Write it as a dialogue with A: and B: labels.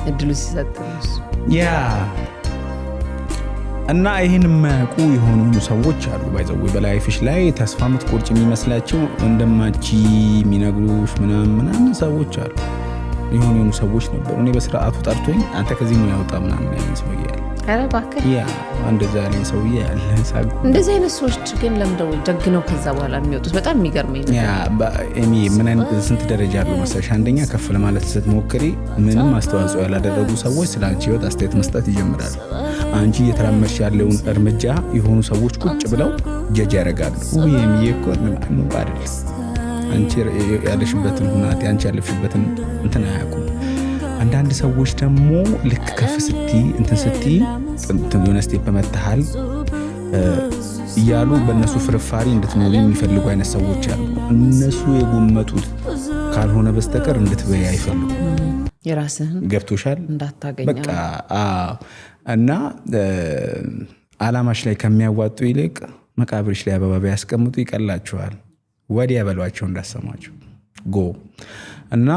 A: እድሉ ሲሰጥ ነው እሱ።
B: Yeah፣ እና ይህን የማያውቁ የሆኑ ሰዎች አሉ። By the way፣ በ life ሽ ላይ ተስፋ የምትቆርጭ የሚመስላቸው፣ እንደማቺ የሚነግሩሽ ምናምን ምናምን ሰዎች አሉ። የሆኑ የሆኑ ሰዎች ነበሩ። እኔ በስርዓቱ ጠርቶኝ አንተ ከዚህ ሙያ ያወጣ ምናምን ያለኝ ሰውዬ አለ።
A: ኧረ እባክህ!
B: Yeah፣ እንደዛ ያለኝ ሰውዬ አለ። ሳቅ።
A: እንደዚህ አይነት ሰዎች ግን ለምደው ጀግነው ከዛ በኋላ የሚወጡት በጣም የሚገርመኝ ነገር።
B: Yeah፣ ኤሚ፣ ምን አይነት ስንት ደረጃ አለው መሰለሽ? አንደኛ ከፍ ለማለት ስትሞክሪ ምንም አስተዋጽኦ ያላደረጉ ሰዎች ስለ አንቺ ህይወት አስተያየት መስጠት ይጀምራሉ። አንቺ እየተራመድሽ ያለውን እርምጃ የሆኑ ሰዎች ቁጭ ብለው judge ያደርጋሉ። ውይ ኤሚዬ እኮ ነው አይደል? አንቺ ያለሽበትን ሁናቴ፣ አንቺ ያለፍሽበትን እንትን አያውቁም። አንዳንድ ሰዎች ደግሞ ልክ ከፍ ስትይ፣ እንትን ስትይ፣ እንትን የሆነ step መተሃል እያሉ በእነሱ ፍርፋሪ እንድትኖሪ የሚፈልጉ አይነት ሰዎች አሉ። እነሱ የጎመጡት ካልሆነ በስተቀር እንድትበይ አይፈልጉም።
A: የራስህን
B: ገብቶሻል?
A: እንዳታገኝ።
B: በቃ አዎ። እና አላማሽ ላይ ከሚያዋጡ ይልቅ መቃብርሽ ላይ አበባ ቢያስቀምጡ ይቀላችኋል። ወዲያ በሏቸው እንዳሰማቸው go እና